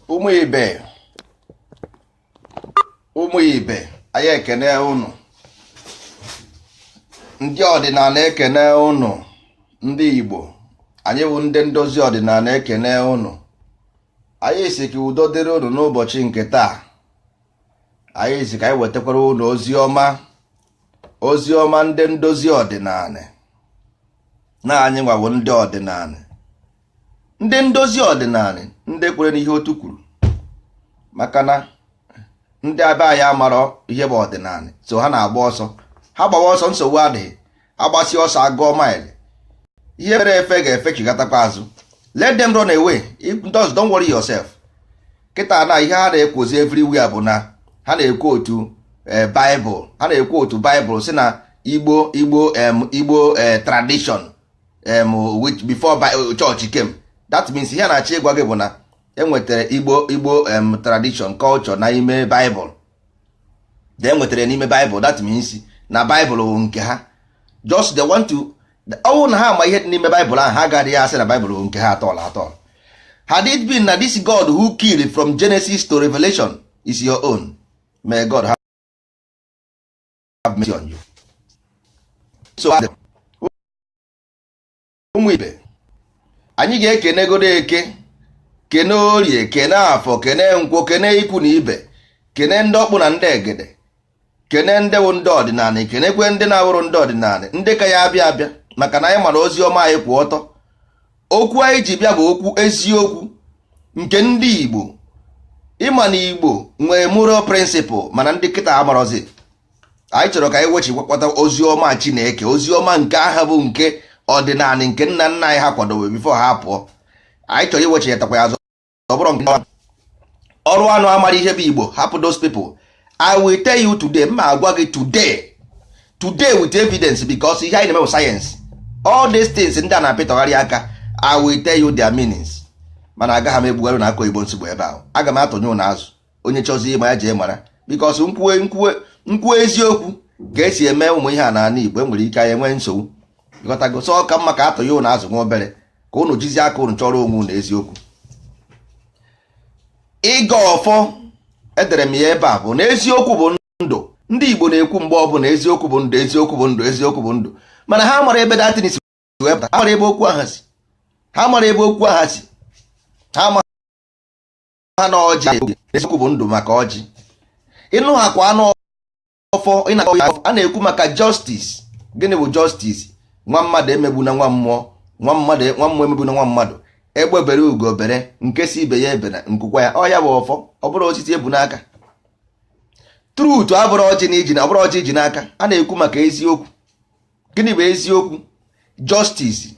Ụmụ ibe, ụmụ ibe, anyị ekene unu. Ndị ọdịnala ekene unu. Ndị Igbo anyị bụ ndị ndozi ọdịnala ekene unu. Anyị si ka udo dịrị unu n'ụbọchị nke taa. Anyị si ka anyị wetakwara unu ozi ọma, ozi ọma ndị ndozi ọdịnala. Na anyị nwawo ndị ọdịnala, ndị ndozi ọdịnala, ndị kwere n'ihe otu kwuru, maka na ndị abe anyị amarọ ihe bụ ọdịnala, so ha na-agba ọsọ. Ha gbawa ọsọ, nsogbu adịghị. Agbasi ọsọ agụọ maịlị, ihe mere efe ga-efechigatakwa azụ. Let them run away. Just don't worry yourself. Kịta na ihe ha na-ekwozi everywhere bụ na ha na-ekwu otu Bible, ha na-ekwu otu Bible si na Igbo tradition which before church came. That means ihe na-achọ ịgwa gị bụ na enwetara Igbo tradition, culture na ime Bible. De enwetara n'ime Bible. That means na Bible bụ nke ha. Just they want to ọwụ na ha ama ihe dị n'ime Bible ahụ, ha agaghị asị na Bible bụ nke ha atọl atọl. Had it been na this God who killed from Genesis to Revelation is your own, may God have mercy on you. So ụmụ ibe, anyị ga-ekenegodo Eke, kene Orie, kene Afọ, kene Nkwọ, kene ikwu na ibe, kene ndị ọkpụ na ndị egede, kene ndị bụ ndị ọdịnala, kenekwe ndị na-abụrụ ndị ọdịnala, ndị ka ya abịa abịa, maka na anyị mara ozi ọma anyị kwụ ọtọ. Okwu anyị ji bịa bụ okwu eziokwu nke ndị Igbo. Ịma na Igbo nwee moral principle, mana ndị kịta amarọzi. Anyị chọrọ ka anyị wechikwakọta ozi ọma Chineke, ozi ọma nke aha bụ nke ọdịnala nke nna nna anyị ha kwadobe before ha pụọ. Anyị chọrọ iwechitakwa ya azụ. Ọ bụrụ nke ọrụ anụ amara ihe bụ Igbo, hapụ those people. I will tell you today, mma agwa gị today, today with evidence, because ihe anyị na-eme bụ science. All these things ndị a na-apịtọgharị aka, I will tell you their meanings. Mana agaghị m egbugharị na aka oyibo nsogbu ebe ahụ. Aga m atụnye ụnụ azụ. Onye chọzi ịma ya jee mara, because nkwuwe nkwuwe nkwuwe eziokwu ka esi eme ụmụ ihe a n'ala Igbo, enwere ike anyị enwee nsogbu. Ịghọtago? So ka mma ka atụnye ụnụ azụ nwa obere, ka ụnụ jizi aka ụnụ chọrọ onwe ụnụ eziokwu. Ịga ọfọ edere m ya ebe a bụ na eziokwu bụ ndụ. Ndị Igbo na-ekwu mgbe ọbụla, eziokwu bụ ndụ, eziokwu bụ ndụ, eziokwu bụ ndụ, mana ha mara ebe datin si wee pụta. Ha mara ebe okwu ahụ si, ha mara ebe okwu ahụ si. Ha ma ha na ọjị, eziokwu bụ ndụ, maka ọjị ịnụ ha kwa anụ ọfọ. A na-ekwu maka justice. Gịnị bụ justice? Nwa mmadụ emegbu na nwa mmụọ, nwa mmadụ, nwa mmụọ emegbu na nwa mmadụ. Egbe bere, ugo bere, nke si ibe ya ebere, nkụkwa ya. Ọ ya bụ ọfọ. Ọ bụrụ osisi ebu n'aka, truth abụrụ ọjị na iji na ọ bụrụ ọjị iji n'aka. A na-ekwu maka eziokwu. Gịnị bụ eziokwu? Justice.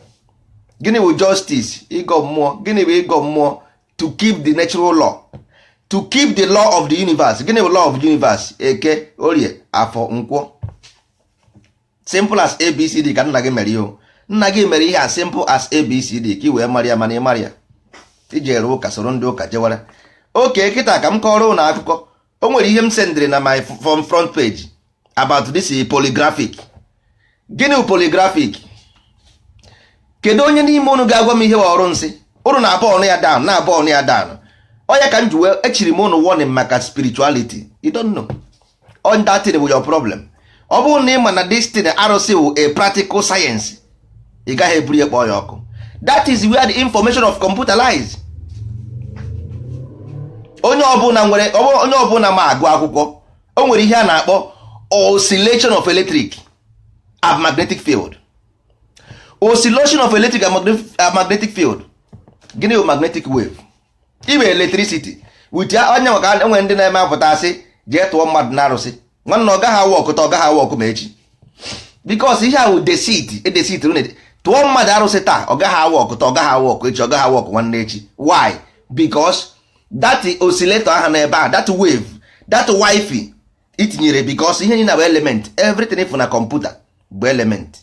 Gịnị bụ justice? Ịgọ mmụọ. Gịnị bụ ịgọ mmụọ? To keep the natural law, to keep the law of the universe. Gịnị bụ law of the universe? Eke, Orie, Afọ, Nkwọ. Simple as ABCD. Ka nna gị mere ihe, nna gị mere ihe a, simple as ABCD, ka ị wee mara ya. Mana ị mara ya, iji ere ụka, soro ndị ụka jewara oke. Kịta ka m kọrọ ụnụ akụkọ. O nwere ihe m sendịrị na my front page about this polygraphic. Gịnị bụ polygraphic? Kedu onye n'ime unu ga-agwa m ihe bụ ọrụ nsị? Unu na-abụ ọnụ ya down, na-abụ ọnụ ya down. Onye ka m ji wee echiri m unu warning maka spirituality? You don't know on that thing bụ your problem. Ọ bụrụ na ị ma na this thing, arụsị, bụ a practical science, ị gaghị eburu ya kpọọ ya ọkụ. That is where the information of computer lies. Onye ọbụla nwere, onye ọbụla ma agụ akwụkwọ, o nwere ihe a na-akpọ oscillation of electric and magnetic field. Oscillation of electric and magnetic field. Gịnị bụ magnetic wave? Ibe electricity with anya maka enwere ndị na-eme apụta asị jee tụọ mmadụ na arụsị. Nwanne, ọ gaghị awa ọkụ taa, ọ gaghị awa ọkụ ma echi, because ihe ahụ deceit, edeceit. Tụọ mmadụ arụsị taa, ọ gaghị awa ọkụ taa, ọ gaghị awa ọkụ echi, ọ gaghị awa ọkụ nwanne echi. Why? Because that oscillator ahụ n'ebe ahụ, that wave, that wifi itinyere, because ihe niile bụ element. Everything if na kọmputa bụ element.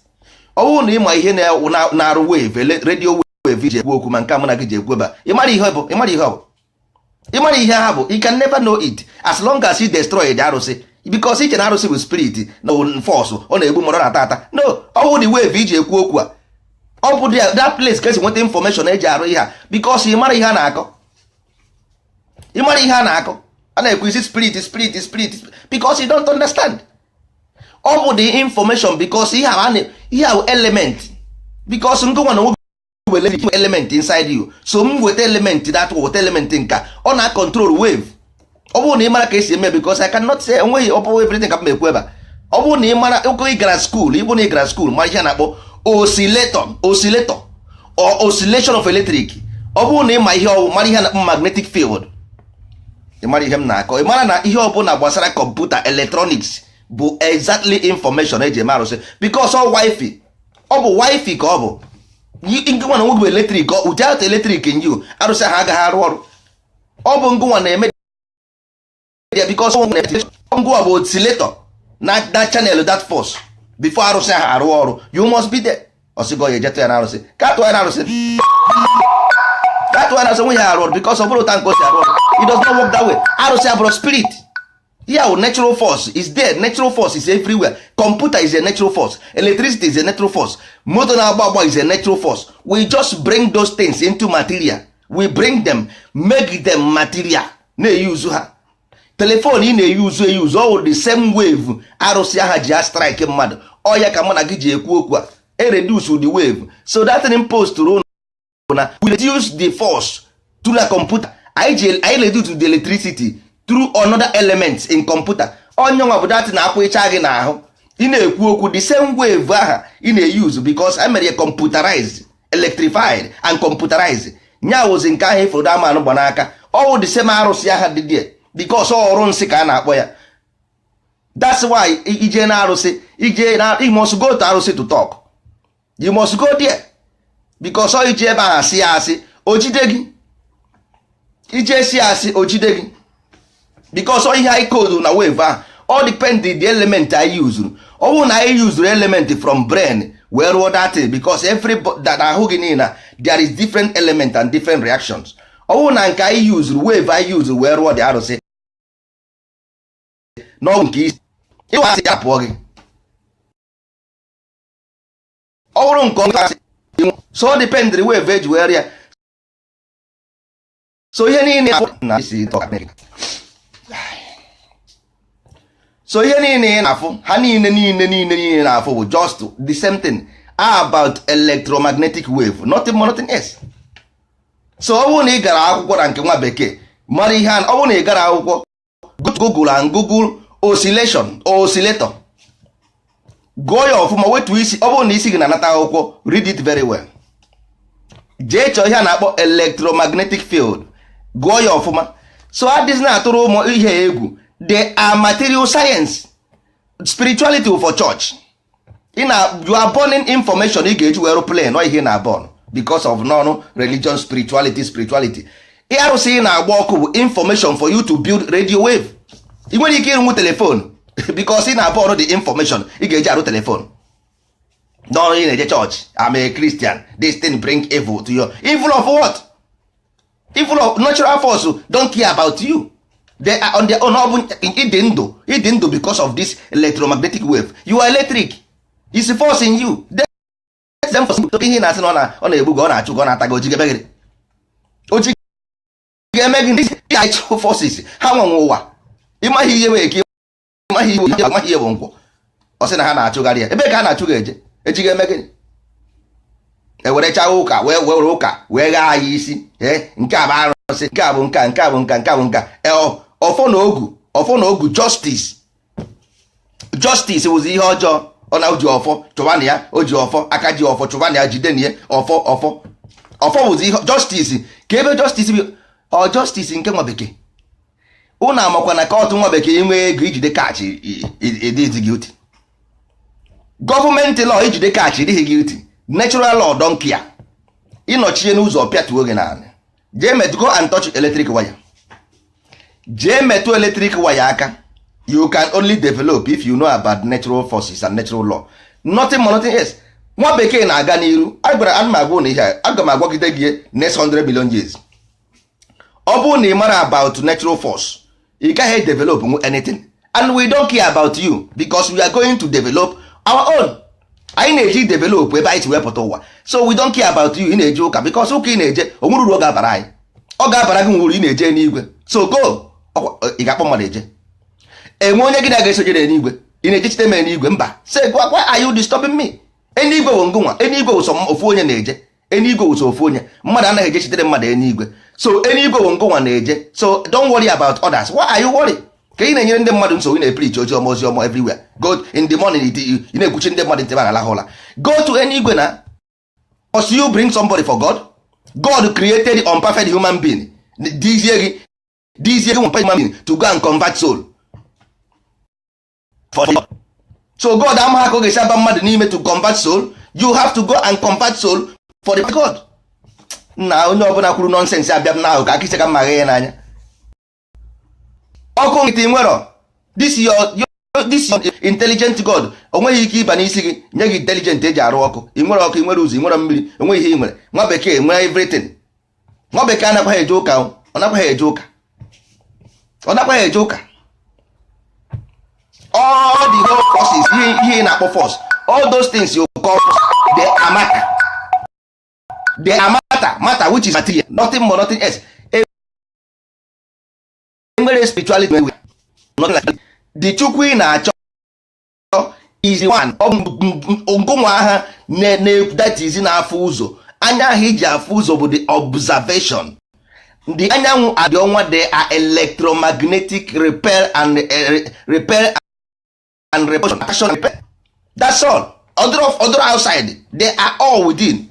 Ọ bụrụ na ịma ihe na-arụ wave, radio wave iji ekwu okwu, ma nke a mụ na gị ji ekwu ebe a, ịmara ihe bụ, ịmara ihe ọ bụ, ịmara ihe ha bụ. You can never know it as long as you destroy the arụsị, because iche na arụsị bụ spirit na force, ọ na-egbu mmadụ, na-ata ata. No, ọ bụ the wave iji ekwu okwu a, ọ bụ that place ka esi nweta information eji arụ ihe a, because ị mara ihe a na-akọ. Ị mara ihe a na-akọ, a na-ekwu isi spirit, spirit, spirit, because you don't understand. Ọ bụ the information, because ihe a ihe ahụ element, because ngụnwa na onwe gị element inside you. So m weta element that, weta element nka, ọ na control wave. Ọ bụrụ na ị mara ka esi eme, because I cannot say, enweghị, ọ bụ everything ka m ekwu ebe a. Ọ bụrụ na ị mara oke, ị gara school, ịbụ na ị gara school, mara ihe a na-akpọ oscillator, oscillator or oscillation of electric. Ọ bụrụ na ị ma ihe ọwụ, mara ihe a na-akpọ magnetic field, ị mara ihe m na-akọ. Ị mara na ihe ọbụla gbasara kọmputa, electronics, bụ exactly information eji eme arụsị, because ọ wifi, ọ bụ wifi ka ọ bụ. Ngụnwa na nwoge bụ electric. Without electric in you, arụsị ahụ agaghị arụ ọrụ. Ọ bụ ngụnwa na-eme ya, because ngụnwa bụ oscillator na channel that force. Before arụsị ahụ arụ ọrụ, you must be there. Ọsịgọ ya ejetụ ya na arụsị, ka atụọ ya na arụsị, ka atụọ ya na arụsị, nwe ya arụ ọrụ, because ọ bụrụ ụta nke o si arụ ọrụ. It does not work that way. Arụsị abụrụ spirit. Yeah, natural force is there. Natural force is everywhere. Computer is a natural force, electricity is a natural force, motor na-agba agba is a natural force. We just bring those things into material. We bring them, make them material, na-eyuzu ha. Telephone ị na-eyuzu eyuzu, ọ the same wave arụsị aha ji a strike mmadụ. Ọ ya ka mụ na gị ji ekwu okwu a. E reduce the wave, so that thing post ụrụ na we reduce the force through the computer. Anyị reduce the electricity through another element in computer. Onye nwa bụ that na-akwụcha gị n'ahụ, ị na-ekwu okwu, the same wave aha ị na-use, because e mere ya computerized, electrified and computerized. Nya wụzi nke ahụ ifuru amanụ gba n'aka. Ọwụ the same arụsị aha dị there, because ọrụ nsị ka a na-akpọ ya. That's why ije na arụsị, ije na, you must go to arụsị to talk. You must go there, because ọ ije ebe ahụ asị ya asị, o jide gị. Ije si asị, o jide gị, because ọ ihe anyị code na wave ahụ, ọ depend the element anyị yuzuru. Ọ bụrụ na anyị yuzuru element from brain wee rụọ that thing, because every that ahụ gị niile, there is different element and different reactions. Ọ bụrụ na nke anyị yuzuru, wave anyị yuzuru wee rụọ dị arụsị n'ọgwụ nke isi ịwa asị ya pụọ gị. Ọ bụrụ nke ọnụ asị, so depend the wave eji wee rịa. So ihe niile na isi, so ihe niile ị na-afụ, ha niile niile niile niile na-afụ bụ just the same thing about electromagnetic wave, nothing more, nothing else. So ọ bụrụ na ị gara akwụkwọ na nke nwa bekee, mara ihe ọ bụrụ na ị gara akwụkwọ, Google and Google oscillation, oscillator, gụọ ya ọfụma, wetuo isi. Ọ bụrụ na isi gị na-anata akwụkwọ, read it very well. Jee chọọ ihe a na-akpọ electromagnetic field, gụọ ya ọfụma. So adịghị na-atụrụ ụmụ ihe egwu. They are material science. Spirituality for church. Ị na, you are burning information ị ga-eji were plane ọ ihe na burn because of nọnụ religion, spirituality, spirituality. Arụsị ị na-agba ọkụ bụ information for you to build radio wave. Ị nwere ike ịrụnwu telephone because ị na-burn the information ị ga-eji arụ telephone. N'ọrụ ị na-eje church, I'm a Christian, this thing bring evil to you. Evil of what? Evil of natural force don't care about you. They are on their own. Ọ bụ ịdị ndụ, ịdị ndụ because of this electromagnetic wave. You are electric, is force in you. Them force ihe na-asị na ọ na-egbu gị, ọ na-achụ gị, ọ na-ata gị, oji gị, oji ga-eme gị. Ndị forces ha nwenwe ụwa, ịmaghị ihe bụ eke, ịmaghị ihe, amaghị ihe bụ nkwọ. Ọ sị na ha na-achụgharị ya, ebe ka ha na-achụ gị eje, eji ga-eme gịnị? Ewerecha ụka wee were ụka wee ghaa anyị isi. Ee, nke a bụ arụsị, nke a bụ nka, nke a bụ nka, nke a bụ nka. Ọfọ na ogu, ọfọ na ogu, justice, justice wụzi ihe ọjọọ. Ọ na oji ọfọ chụbanụ ya, o ji ọfọ aka, ji ọfọ chụbanụ ya, jide ya, ọfọ, ọfọ, ọfọ wụzi ihe justice. Ka ebe justice bụ ọ justice nke nwa bekee. Ụnụ amakwa na court nwa bekee, inwe ego ijide catch, ịdịghị guilty. Gọọmenti law, ijide catch, ịdịghị guilty. Natural law don't care. Ịnọchie n'ụzọ, pịatuo gị n'ala. Jee metụ, go and touch electric wire. Jee metụ electric wire aka. You can only develop if you know about natural forces and natural law, nothing more, nothing else. Nwa bekee na-aga n'iru. Agwara ana m agwa na ihe a, aga m agwagide gị next 100 million years. Ọ bụrụ na ị mara about natural force, ị gaghị develop anything, and we don't care about you because we are going to develop our own. Anyị na-eji develop ebe anyị si wepụta ụwa, so we don't care about you. Ị na-eje ụka because ụka ị na-eje onwere uru ọ ga-abara anyị. Ọ ga-abara gị uru, ị na-eje n'igwe. So go, ị ga-akpọ mmadụ eje enwe onye gị na-aga esojere n'igwe, ị na-ejechite m eluigwe? Mba. Say, why are you disturbing me? Eluigwe bụ ngụnwa, eluigwe bụ sọ ofu onye na-eje. Eluigwe bụ sọ ofu onye, mmadụ anaghị ejechitere mmadụ eluigwe. So eluigwe bụ ngụnwa na-eje, so don't worry about others. Why are you worry? Ka ị na-enyere ndị mmadụ nsogbu, ị na-epreach ozi ọma, ozi ọma everywhere. Go in the morning, ị na-ekwuchi ndị mmadụ ntị alahụ ụla. Go to eluigwe na must you bring somebody for God? God created unperfect human being, dizie gị, dizie gị human being to go and convert soul for God. So God amaghị ka ọ ga-esi aba mmadụ n'ime to convert soul. You have to go and convert soul for the God. Nna, onye ọbụla kwuru nonsense abịa m n'ahụ ka aka ise ka mma gha ya n'anya. Ọkụ nkịtị nwero this your intelligent God, o nweghị ike ịba n'isi gị nye gị intelligent eji arụ ọkụ. Ị nwere ọkụ, ị nwere ụzọ, ị nwere mmiri, enweghị ihe ị nwere. Nwa bekee nwere everything. Nwa bekee anakwaghị eje ụka, ọ nakwaghị eje ụka, ọ nakwaghị eje ụka. All the whole forces, ihe ị na-akpọ force, all those things you call force, they are matter. They are matter, matter which is material, nothing more, nothing else. Enwere spirituality, nothing like the Chukwu ị na-achọ is the one ngụnwa agha that is na-afụ ụzọ. Anya ahụ iji afụ ụzọ bụ the observation. The anyanwụ and ọnwa, they are electromagnetic repel and repel and repulsion, action, repel. That's all. Other outside, they are all within.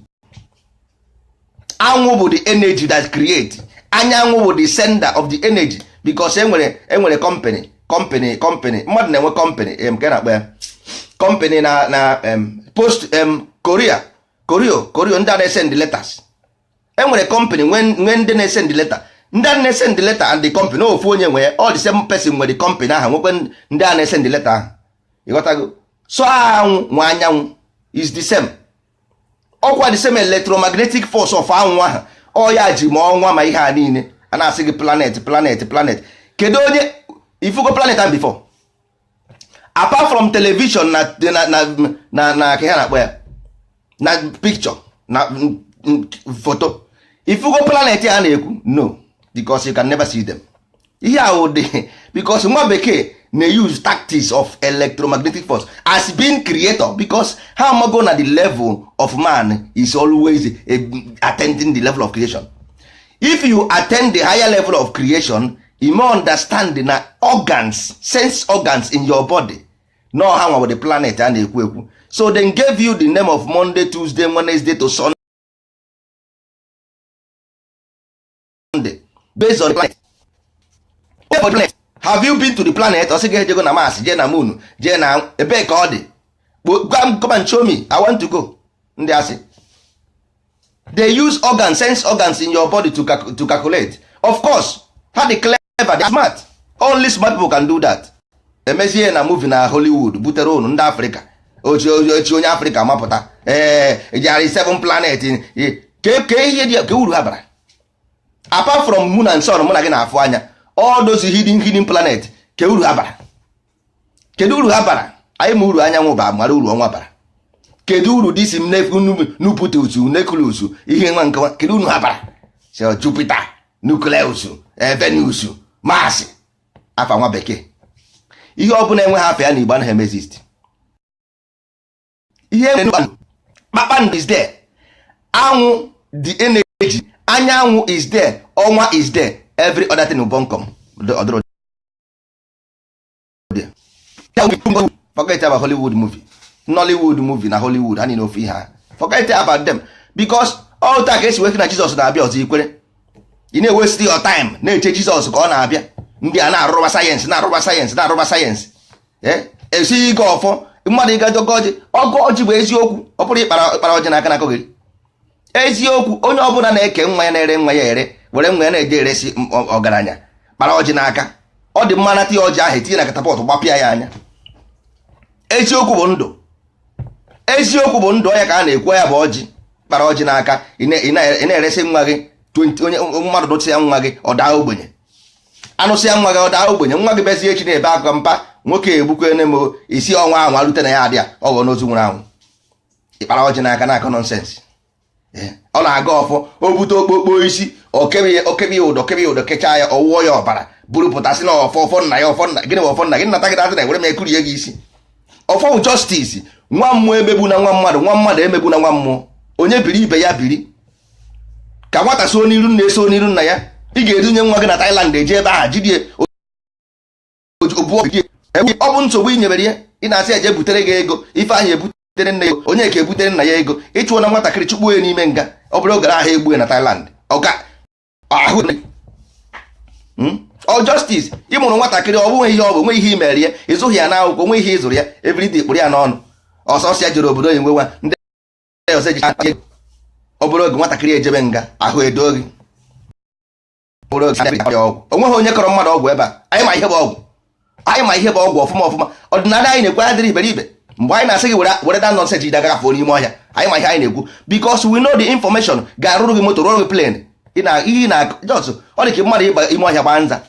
Anwụ bụ the energy that create. Anyanwụ bụ the sender of the energy, because enwere company mmadụ na-enwe company nke na-akpọ ya company na post Korea, Korea, ndị a na-esend letters. Enwere company nwee ndị na-esend letter, ndị a na-esend letter and the company ofu onye nwe ya. All the same person nwere company ahụ, nwekwe ndị a na-esend letter ahụ. Ịghọtago? So anwụ nwe anyanwụ is the same. Ọkwa the same electromagnetic force of anwụ ahụ, ọ ya ji ma ọnwa ma ihe a niile a na-asị gị planet, planet, planet. Kedu onye ifugo planet ahụ before, apart from television na ka ihe na-akpọ ya na picture na photo? Ifugo planet a na-ekwu? No, because you can never see them. Ihe ahụ dị because nwa bekee na-use tactics of electromagnetic force as being creator, because ha amago na the level of man is always attending the level of creation. If you attend the higher level of creation, you may understand na organs, sense organs in your body, no, ha nwa the planet a na-ekwu ekwu. So they gave you the name of Monday, Tuesday, Wednesday to Sunday based on the planet. Planet. Have you been to the planet? Ọ sị gị ejego na Mars, jee na moon, jee na ebee ka ọ dị. Come and show me, I want to go. Ndị asị, they use organs, sense organs in your body to calculate. Of course ha dị clever, they are smart. Only smart people can do that. Emezie na movie na Hollywood butere unu ndị Afrịka ochi ochi, onye Afrịka mapụta ee ejigharị seven planet ke ihe dị ka uru ha bara, apart from moon and sun mụ na gị na-afụ anya. All those hidden planet, ke uru ha bara? Kedu uru ha bara? Anyị ma uru anyanwụ ba, mara uru ọnwa bara. Kedu uru disi nuputus nucleus ihe nwa nke? Kedu uru ha bara? So Jupiter, nucleus, Venus, Mars, afa nwa bekee. Ihe ọ bụla enweghị afa ya na Igbo anaghị eme exist. Ihe kpakpando is there, anwụ, the energy, anyanwụ is there, ọnwa is there. Every other thing bonkom. Forget about Hollywood movie, Nollywood movie na Hollywood, ha niile ofu ihe ha. Forget about them, because all taa ka esi wekwu na Jizọs na-abịa ọzọ. Ikwere, ị na-ewesti your time na-eche Jizọs ka ọ na-abịa. Ndị a na-arụba sayensị, na-arụba sayensị, na-arụba sayensị, esighị ike ọfọ mmadụ ịga dogo ọjị. Ọgụ ọjị bụ eziokwu. Ọ bụrụ ịkpara ọjị n'aka na akọghịrị eziokwu. Onye ọbụla na-eke nwa ya, na-ere nwa ya ere, were nwa ya na-eje eresi ọgaranya, kpara ọjị n'aka, ọ dị mma. Nata ya ọjị ahụ, etinye na catapult, gbapịa ya anya. Eziokwu bụ ndụ, eziokwu bụ ndụ. Ọya ka a na-ekwu ya bụ ọjị. Kpara ọjị n'aka, ị na-eresi nwa gị 20 onye mmadụ dụsịa nwa gị, ọ daa ogbenye. Anụsịa nwa gị, ọ daa ogbenye. Nwa gị bezie echi na-ebe akwa, mpa nwoke egbukene m. Isi ọnwa ahụ arute na ya adị ya ọghọ n'ozu nwụrụ anwụ. Ịkpara ọjị n'aka na-akọ nonsense. Ọ na-aga ọfọ, o bute okpokpo isi. Okebe ya ụdọ, kebe ya ụdọ, kechaa ya, ọwụọ ya ọbara, buru pụta, sị na ọfọ, ọfọ nna ya, ọfọ nna gịnị bụ ọfọ nna gị? Nnata gị datị na ewere m ekurie gị isi. Ọfọ bụ justice. Nwa mmụọ emegbu na nwa mmadụ, nwa mmadụ emegbu na nwa mmụọ. Onye biri, ibe ya biri. Ka nwata so n'iru nna, eso n'iru nna ya. Ị ga-edunye nwa gị na Thailand, eje ebe ahụ jidie ọ bụ nsogbu ị nyebere ya. Ị na-asị eje butere gị ego, Ifeanyị ebutere nna ya ego, onye ka ebutere nna ya ego. Ịchụọ na nwatakịrị, chụkpuo ya n'ime nga. Ọ bụrụ ogara ahụ egbuo ya na Thailand, ọga ahụ ọ justice. Ị mụrụ nwatakịrị, ọ bụghị ihe ọ bụ nwe ihe i mere ya. Ịzụghị ya n'akwụkwọ, nwe ihe ị zụrụ ya. Everyday kpụrụ ya n'ọnụ ọsọsọ ya jere obodo oyibo, nwa ndị ọzọ eji. Ọ bụrụ oge nwatakịrị ejebe nga, ahụ edo gị. Bụrụ oge ọgwụ, o nweghị onye kọrọ mmadụ ọgwụ ebe a. Anyị ma ihe bụ ọgwụ, anyị ma ihe bụ ọgwụ ọfụma ọfụma. Ọdịnala anyị na-ekwe adịrị iberibe. Mgbe anyị na-asị gị were that nonsense jide agafe n'ime ọhịa, anyị ma ihe anyị na-ekwu, because we know the information ga-arụrụ gị moto, rụrụ gị plane. Ihe na just ọ dị ka mmadụ ịba ime ọhịa gbaa nza,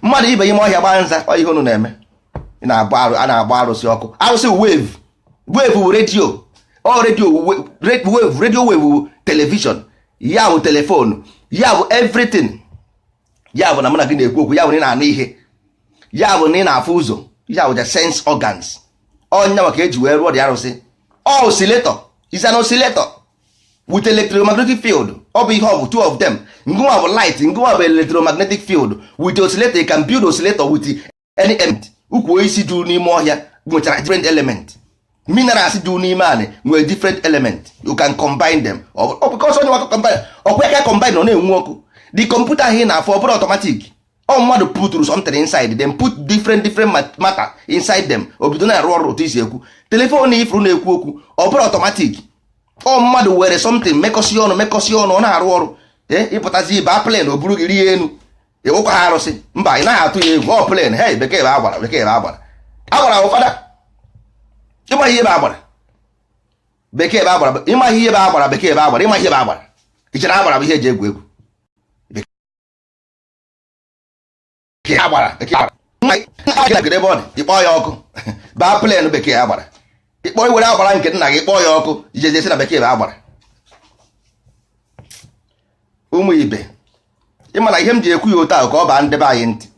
mmadụ ibe ime ọhịa gbaa nza. Ọ ihe unu na-eme, ị na-agba arụ, a na-agba arụsị ọkụ. Arụsị wave, wave bụ redio, ọ redio wave, radio wave bụ television, ya bụ telephone, ya bụ everything. Ya bụ na mụ na gị na-ekwu okwu, ya bụ na ị na-anụ ihe, ya bụ na ị na-afụ ụzọ, ya bụ the sense organs. Ọnya maka eji wee rụọ dị arụsị. Ọ oscillator is an oscillator with electromagnetic field. Ọ bụ ihe ọ bụ, two of them. Ngụnwa bụ light, ngụnwa bụ electromagnetic field with oscillator. You can build oscillator with any element. Ukwu isi juru n'ime ọhịa nwechara different element, minerals juru n'ime anị nwere different element. You can combine them. Ọ because onye nwakọ combine, ọkwa ya ka combine, ọ na-enwu ọkụ. The computer ahụ ị na-afụ, ọ bụrụ automatic. Ọ mmadụ puturu something inside them, put different different matter inside them, o bido na-arụ ọrụ. Otu isi ekwu telephone ifuru na-ekwu okwu, ọ bụrụ automatic. Ọ mmadụ were something mekọsị ọnụ, mekọsị ọnụ, ọ na-arụ ọrụ. Ịpụtazi ịba plane, o buru gị rie enu. Ịwụkwa ha arụsị mba, ị naghị atụ ya egwu. Ọ plane, hey, bekee bụ agbara, bekee bụ agbara, agbara bụ fada. Ịmaghị ihe bụ agbara, bekee bụ agbara. Ịmaghị ihe bụ agbara, bekee bụ agbara. Ịmaghị ihe bụ agbara, ichere agbara bụ ihe eji egwu egwu. Bekee agbara, bekee agbara ebe ọ dị, ịkpọ ya ọkụ. Baa plane, bekee agbara. Ịkpọ iwere agbara nke nna gị, kpọọ ya ọkụ, ijezi si na bekee bụ agbara. Ụmụ ibe, ịma na ihe m ji ekwu ya otu ahụ ka ọ baa ndebe anyị ntị,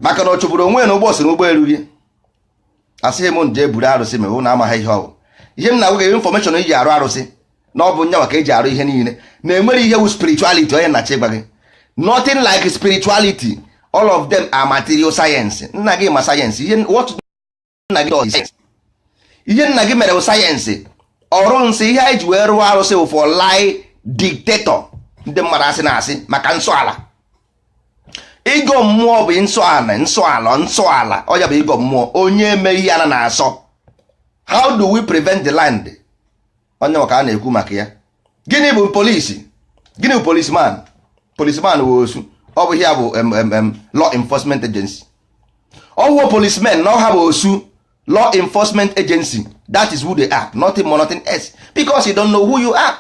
maka na ọ chụpụrụ onwe ya na ụgbọ si na ụgbọ erughị. Asịghị m nje buru arụsị ma na amaghị ihe ọ bụ. Ihe m na-agwa gị, information iji arụ arụsị na ọ bụ nyanwa ka eji arụ ihe niile, na enwere ihe wu spirituality. Onye na-achọ ịgwa gị, nothing like spirituality. All of them are material science. Nna gị ma science ihe, what nna gị does is science. Ihe nna gị mere bụ science. Ọrụ nsị ihe anyị ji wee rụọ arụsị bụ for lie dictator. Ndị mmadụ asị na-asị maka nsọ ala. Ịgọ mmụọ bụ nsọ ala, nsọ ala, nsọ ala. Ọ ya bụ ịgọ mmụọ. Onye eme ihe ana na-asọ. How do we prevent the land? Onye maka a na-ekwu maka ya, gịnị bụ polisi? Gịnị bụ policeman? Policeman bụ osu. Ọ bụ ihe bụ law enforcement agency. Ọwụwa policemen na ọha bụ osu, law enforcement agency. That is who they are, nothing more, nothing else, because you don't know who you are.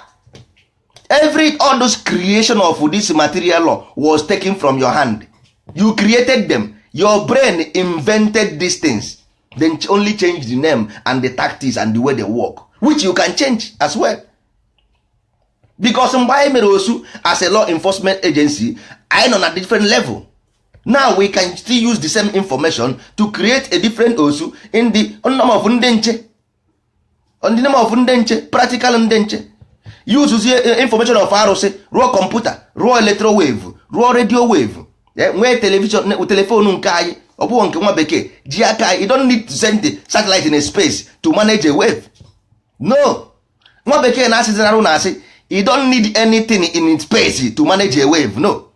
Every all those creation of this material law was taken from your hand. You created them. Your brain invented these things, then only change the name and the tactics and the way they work, which you can change as well, because mgbe anyị mere osu as a law enforcement agency, anyị nọ na different level. Now we can still use the same information to create a different osu in the name of ndị nche, in the name of ndị nche, practical ndị nche. Use information of arụsị rụọ kọmputa, rụọ electrowave, rụọ radio wave, nwee television, telephone nke anyị. Ọ bụghị nke nwa bekee ji aka. You don't need to send the satellite in a space to manage a wave. No, nwa bekee na-asịzi arụ na-asị you don't need anything in space to manage a wave. No,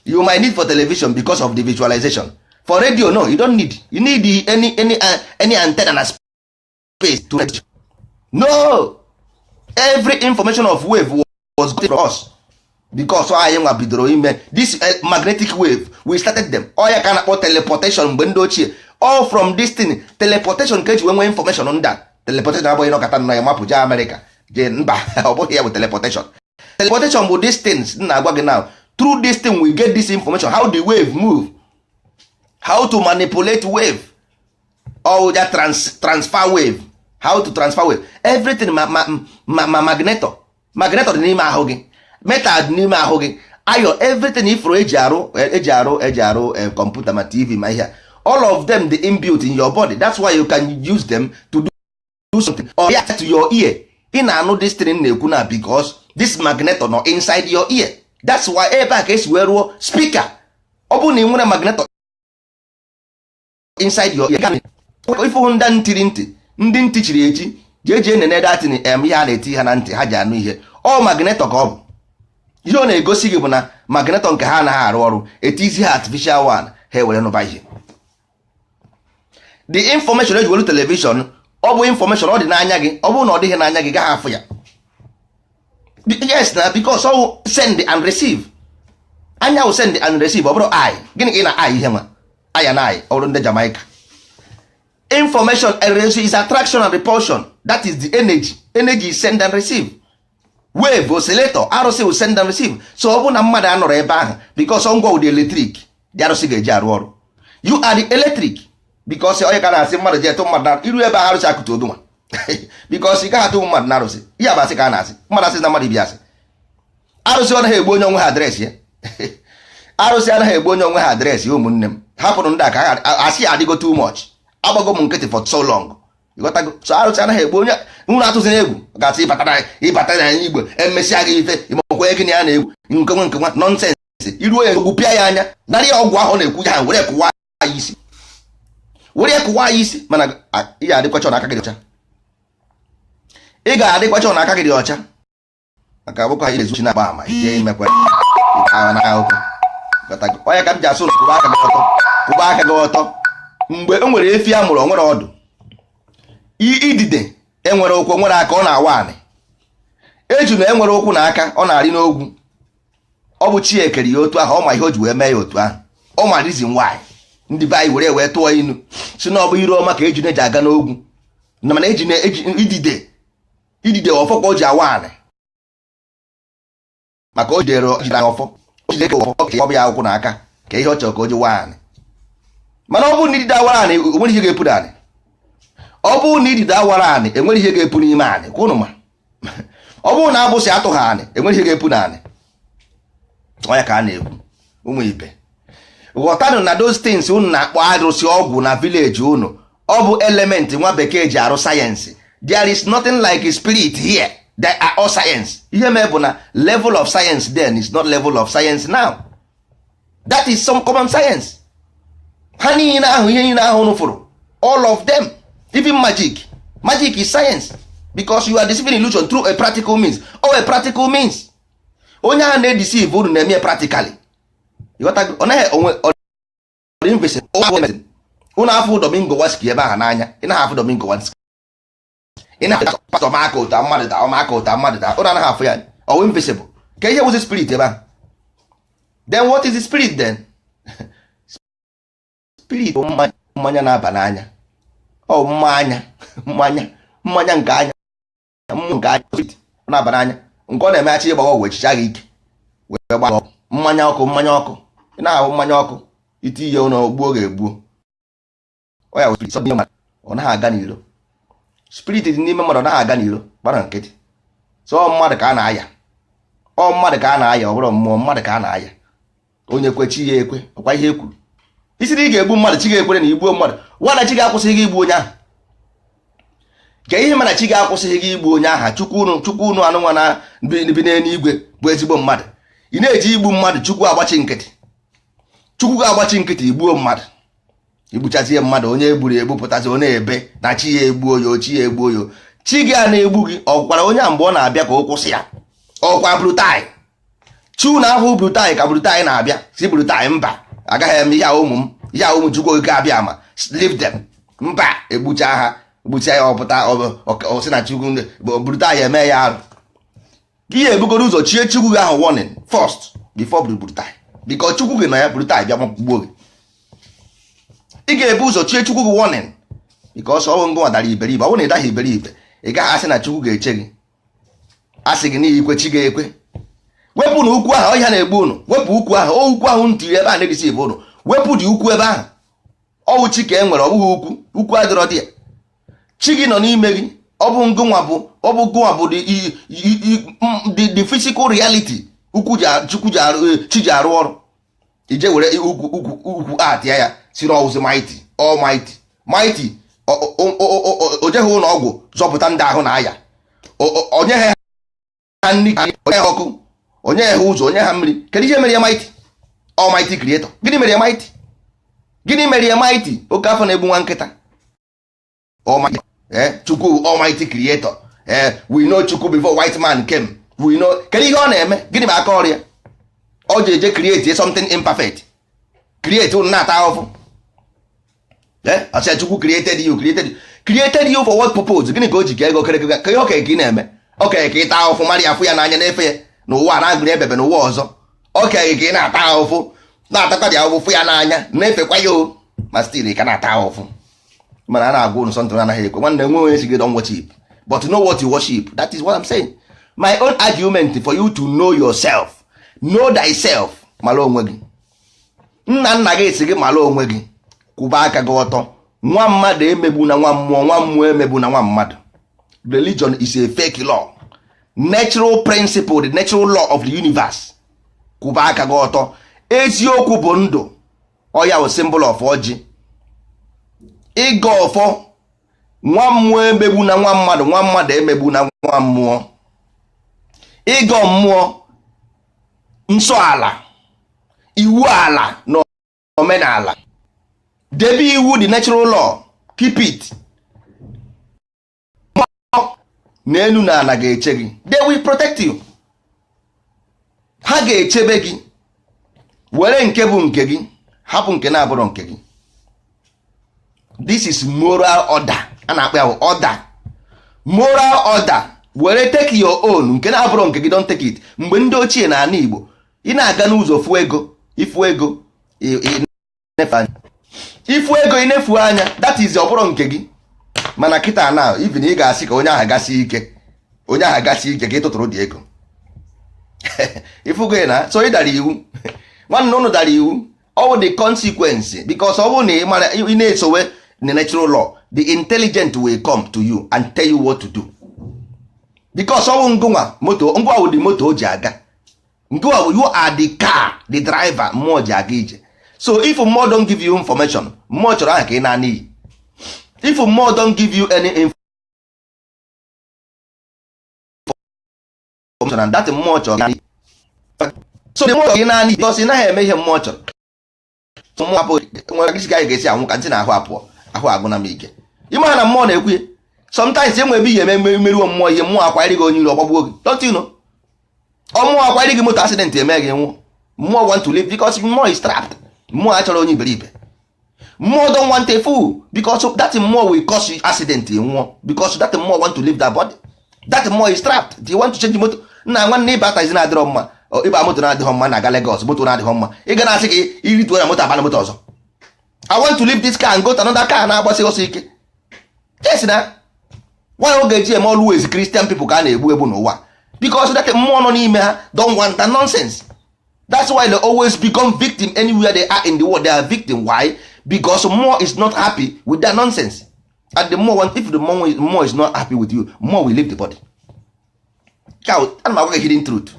you might need for television because of the visualization. For radio, no, you don't need. You need any antenna na space to, no. Every information of wave was got from us, because anyị nwa bidoro ime this magnetic wave. We started them. Ọ ya ka a na-akpọ teleportation mgbe ndị ochie. All from this thing, teleportation, ka eji wee nwee information ndị a. Teleportation abụghị nọkọta nọ ya mapụ jee Amerịka jee mba. Ọ bụghị ya bụ teleportation. Teleportation bụ these things m na-agwa gị now. Through this thing we get this information, how the wave move, how to manipulate wave, all that transfer wave, how to transfer wave, everything. Ma magneto, magneto dị n'ime ahụ gị. Metal dị n'ime ahụ gị, iron, everything ifuru eji arụ kọmputa, ma TV, ma ihe, all of them dị inbuilt in your body. That's why you can use them to do something or react to your ear. Ị na-anụ this thing na-ekwu na because this magneto nọ inside your ear. That's why ebe a ka esi wee rụọ speaker. Ọ bụrụ na ị nwere magneto inside your ear, ifu ndị ntiri ntị, ndị ntị chiri echi, jee jee nene datin em ihe a na-eti ha na ntị, ha ji anụ ihe. Ọ magneto ka ọ bụ. Ihe ọ na-egosi gị bụ na magneto nke ha anaghị arụ ọrụ, etizi ha artificial one, ha ewere nụba ihe. The information eji welu television, ọ bụ information ọ dị n'anya gị. Ọ bụrụ na ọ dịghị n'anya gị, gaghị afụ ya. Yes, na because ọ send and receive. Anya wụ send and receive. Ọ bụrụ eye, gịnị ka ị na eye ihe nwa aya na eye? Ọ bụrụ ndị Jamaica, information and receive is attraction and repulsion. That is the energy. Energy is send and receive, wave, oscillator. Arụsị will send and receive. So ọ bụ na mmadụ anọrọ ebe ahụ, because ngwa ụdị electric dị arụsị ga-eji arụ ọrụ. You are the electric, because onye ka na-asị mmadụ ji etụ mmadụ na iru ebe ahụ, arụsị akụtụ obi nwa, because ị gaghị atụ mmadụ na arụsị. Ihe bụ asị ka a na-asị mmadụ, asị na mmadụ ibi asị. Arụsị ọ naghị egbu onye onwe ha address ya. Arụsị anaghị egbu onye onwe ha address ya. Ụmụnne m, hapụrụ ndị a ka ha asị adịgo too much. Agbago m nkịtị for so long. Ịghọtago? So arụsị anaghị egbu onye unu atụzina egwu gasị ịbata na igbo emesịa gị ife ịmakwa gịnị ya na-egwu nke nwa nke nwa nonsense. Iruo ya egwu, pịa ya anya, narị ya ọgwụ ahụ na-ekwu ya, were kụwa ya isi, were kụwa ya isi. Mana ị ga-adịkwacha na aka gị dị ọcha. Ị ga-adịkwacha na aka gị dị ọcha, maka agbụkọ ha ezuchi na-agba ama ije imekwa na akụkọ. Onye ka m ji asụ ụlọ, kwụba aka gị ọtọ, kwụba aka gị ọtọ. Mgbe o nwere efi a mụrụ, o nwere ọdụ. Idide enwere ụkwụ, nwere aka, ọ na-awa anị. Eju na enwere ụkwụ na aka, ọ na-arị n'ogwu. Ọ bụ chi ekere ya otu ahụ. Ọ ma ihe o ji wee mee ya otu ahụ. Ọ ma reason why. Ndị be anyị were wee tụọ inu si na ọ bụ iru ọma ka ejune ji aga n'ogwu. Mana ejune, idide, idide ọfọ ka o ji awa anị, maka o jidere ọfọ, o jidere ọfọ ka ọ bụ ya akwụkwọ na aka ka ihe ọ chọrọ ka o ji waa anị. Mana ọ bụrụ na idide awara anị, onwere ihe ga-epu n'anị. Ọ bụrụ na idide awara anị, enwere ihe ga-epu n'ime anị. Kwụnụ ma ọ bụrụ na agbụsị atụ ha anị, enwere ihe ga-epu n'anị. Ọnya ka a na-ekwu. Ụmụ ibe, ghọtanụ na those things unu na-akpọ arụsị, ọgwụ na village unu, ọ bụ element nwa bekee ji arụ sayensị. There is nothing like a spirit here. They are all science. Ihe mee bụ na level of science then is not level of science now. That is some common science. Ha niile ahụ, ihe niile ahụ unu fụrụ, all of them, even magic. Magic is science because you are deceiving illusion through a practical means or a practical means. Onye ahụ na-edeceive unu na-eme practically. Ịghọtago? Ọ naghị onwe ọ dị invisible. Unu afụ Domingo Waski ebe ahụ n'anya, ị naghị afụ Domingo Waski, ị na-afụ pastọ maka ụta mmadụ daa, ọmaka ụta mmadụ daa, unu anaghị afụ ya. Ọwụ invisible ka ihe wụzi spirit ebe ahụ. Then what is the spirit then? Spirit bụ mmanya, mmanya na-aba n'anya. Ọ mmanya, mmanya, mmanya nke anya, mmụ nke anya. Spirit ọ na-aba n'anya, nke ọ na-emeghachi ịgba ọgwụ echicha gị ike wee gbaa ọkụ, mmanya ọkụ, mmanya ọkụ. Ị na-ahụ mmanya ọkụ iti ihe ụlọ gbuo ga-egbuo. Ọ ya bụ spirit. Ọ dị n'ime mmadụ, ọ naghị aga n'iro. Spirit dị n'ime mmadụ, ọ naghị aga n'iro, gbara nkịtị. So ọ mmadụ ka a na-aya, ọ mmadụ ka a na-aya, ọ bụrụ mmụọ, mmadụ ka a na-aya. Onye kwe, chi ya ekwe. Ọkwa ihe e kwuru isi na ị ga-egbu mmadụ, chi ga-ekwere na igbuo mmadụ. Nwana chi ga-akwụsịghị gị igbu onye ahụ. Ka ihe mana chi ga-akwụsịghị gị igbu onye ahụ. Chukwu unu, chukwu unu anụnwa na bi n'eluigwe bụ ezigbo mmadụ. Ị na-eji igbu mmadụ, chukwu agbachi nkịtị. Chukwu ga-agbachi nkịtị, igbuo mmadụ, igbuchazie mmadụ. Onye egburu egbu pụtazi, ọ na-ebe na chi ya egbuo ya, chi ya egbuo ya. Chi gị a na-egbu gị, ọ gwara onye a mgbe ọ na-abịa ka o kwụsị ya? Ọkwa brutai chi unu ahụ, brutai ka brutai na-abịa si brutai mba, agaghị eme ihe a. Ụmụ m, ihe a ụmụ chukwu okike abịa ma leave them. Mba, egbucha ha, egbucha ya, ọpụta ọ sị na chukwu brutai eme ya arụ. Gị ya ebugoro ụzọ chie chukwu gị ahụ warning first before brutai, because chukwu gị nọ ya, brutai bịa gbuo gị. Ị ga-ebu ụzọ chie chukwu gị warning, because ọ bụ ngụ dara iberibe. Ọ bụrụ na ị daghị iberibe, ị gaghị asị na chukwu ga-eche gị. Asị gị n'ihi ikwe, chi ga-ekwe. Wepụ na ukwu ahụ ọhịa na-egbu unu. Wepụ ukwu ahụ, o ukwu ahụ ntiri ebe a na-edisi unu. Wepụ dị ukwu ebe ahụ. Ọwụ chi ka e nwere, ọ bụghị ukwu. Ukwu adịrọ dị ya. Chi gị nọ n'ime gị. Ọ bụ ngụnwa bụ, ọ bụ gụnwa bụ the physical reality. Ukwu ji Chukwu ji arụ, chi ji arụ ọrụ. Ije were ukwu ukwu ukwu atịa ya, si na ọwụzi mighty, almighty, mighty. O jeghị ụlọ ọgwụ zọpụta ndị ahụ na-aya. Onye ha nri, onye ha ọkụ, onye ha ụzọ, onye ha mmiri. Kedu ihe mere ya mighty, almighty creator? Gịnị mere ya mighty? Gịnị mere ya mighty? Oke afọ na-egbu nwa nkịta. Almighty, Chukwu, almighty creator. We know Chukwu before white man came. We know. Kedu ihe ọ na-eme? Gịnị bụ aka ọrụ ya? Ọ ji eje create something imperfect, create unu na-ata ahụhụ. Ọsịa Chukwu created you, created you, created you for what purpose? Gịnị ka o ji ka ego kere ka ihe okenye ka ị na-eme? Okenye ka ị taa ahụhụ, mara ya, fụ ya n'anya, na-efe ya n'ụwa, na-agụrụ ebebe n'ụwa ọzọ. Okenye ka ị na-ata ahụhụ, na-atakwa dị ahụhụ, fụ ya n'anya, na-efekwa ya o, ma still ị ka na-ata ahụhụ. Mana a na-agwa unu something, anaghị ekwe. Nwanne, nwe onye si gị don't worship, but know what you worship. That is what I'm saying. My own argument for you to know yourself, know thyself. Mara onwe gị. Nna nna gị si gị mara onwe gị, kwụba aka gị ọtọ. Nwa mmadụ emegbu na nwa mmụọ, nwa mmụọ emegbu na nwa mmadụ. Religion is a fake law. Natural principle, the natural law of the universe, kwụba aka gị ọtọ. Eziokwu bụ ndụ. Ọya bụ symbol of ọjị, ịga ọfọ. Nwa mmụọ emegbu na nwa mmadụ, nwa mmadụ emegbu na nwa mmụọ. Ịgọ mmụọ, nsọ ala, iwu ala na omenala. Debe iwu, the natural law, keep it. Mmụọ na elu na ala ga-eche gị. They will protect you. Ha ga-echebe gị. Were nke bụ nke gị, hapụ nke na-abụrọ nke gị. This is moral order. A na-akpọ ya order, moral order. Were, take your own. Nke na-abụrọ nke gị, don't take it. Mgbe ndị ochie na ala Igbo, ị na-aga n'ụzọ, fụ ego, ifu ego, ifu ego, inefu anya. That is, ọ bụrụ nke gị. Mana kịta na even ị ga-asị ka onye ahụ gasị ike, onye ahụ gasị ike ka ị tụtụrụ dị ego. Ifugo na so ị dara iwu. Nwanne, ụnụ dara iwu. Ọ bụ the consequence, because ọ bụrụ na ị mara, ị na-esowe the natural law, the intelligent will come to you and tell you what to do, because ọ bụ ngụnwa moto, ngwa wụ the moto o ji aga. Ngụnwa bụ, you are the car, the driver mmụọ ji aga ije. So if mmụọ don't give you information, mmụọ chọrọ aha ka ị na-ana iyi. If mmụọ don't give you any information and that mmụọ chọrọ, so the mmụọ gị naanị, because ị naghị eme ihe mmụọ chọrọ. Mmụọ abụghị nwere isi ka anyị ga-esi anwụ ka ntị na ahụ apụọ, ahụ agwụna m ike. Ịma na mmụọ na-ekwu ya. Sometimes enwe ebe ihe eme meruo mmụọ ihe, mmụọ akwanyere gị onye iro, ọgbagbuo gị. Don't you know? Ọmụọ akwanyere gị moto, accident eme gị, nwụọ. Mmụọ want to live because mmụọ is trapped. Mmụọ achọrọ onye iberibe. Mmụọ don't want a fool, because that mmụọ will cause you accident, nwụọ, because that mmụọ want to leave that body. That mmụọ is trapped. Do you want to change moto? Nna nwanne, ịba taxi na-adịrọ mma, ịba moto na-adịghọ mma, na-aga Lagos, moto na-adịghọ mma, ị ga na-asị ka irituo na moto, abana moto ọzọ. I want to leave this car and go to another car na-agbasi ọsọ ike. Yes, na why ọ ga-eji eme always Christian people ka a na-egbu egbu n'ụwa? Because that mmụọ nọ n'ime ha don't want that nonsense. That's why they always become victim. Anywhere they are in the world, they are victim. Why? Because mmụọ is not happy with that nonsense. And the more want, if the more is not happy with you, mmụọ will leave the body. Ana m agwa gị hidden truth.